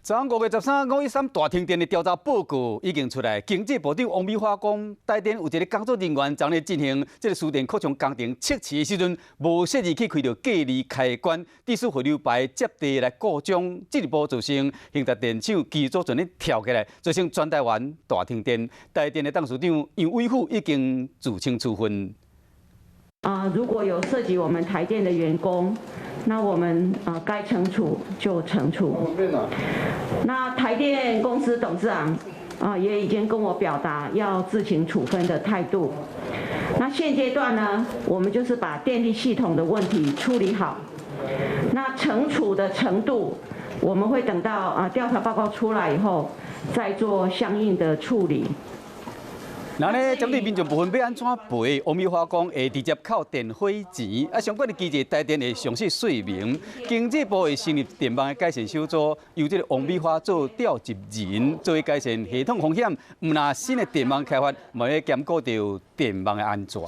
昨昏5月13，513大停電的調查報告已經出來。經濟部長王美花講，台電有一個工作人員昨日進行這个輸電擴充工程測試的時陣，無適宜去開著隔離開關，致使匯流排接地來故障，進一步造成興達電廠機組全咧跳起來，造成全台灣大停電。台電的董事長楊偉富已經自請處分。啊，如果有涉及我們台電的員工，那我們啊該懲處就懲處。那台電公司董事長啊也已經跟我表達要自請處分的態度。那現階段呢，我們就是把電力系統的問題處理好。那懲處的程度，我們會等到啊調查報告出來以後，再做相應的處理。那呢，針對民眾部分欲按怎賠，王美花講會直接扣電費錢，啊，相關的機制台電會詳細說明。經濟部會成立電網的改善小組，由這个王美花做召集人，做改善系統風險。毋但新的電網開發，嘛會兼顧著電網的安全。